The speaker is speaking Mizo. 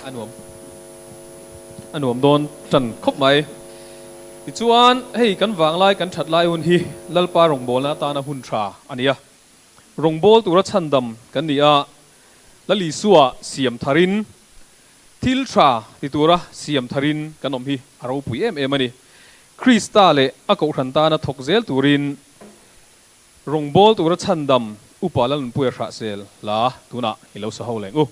A nuam a nuam dawn tan khawp mai. Tichuan hei kan vanglai kan that lai hun hi Lalpa rawngbawlna atana hun tha a ni a. Rawngbâwl tura chhandam kan ni a, Lal Isua siam tharin, thil tha ti tura siam tharin kan awm hi a ropui em em a ni. Krista leh a kohhran tana thawk zel turin rawngbâwl tura chhandam Upa Lalnunpuia hrahsel hla tunah i lo sa ho leng u.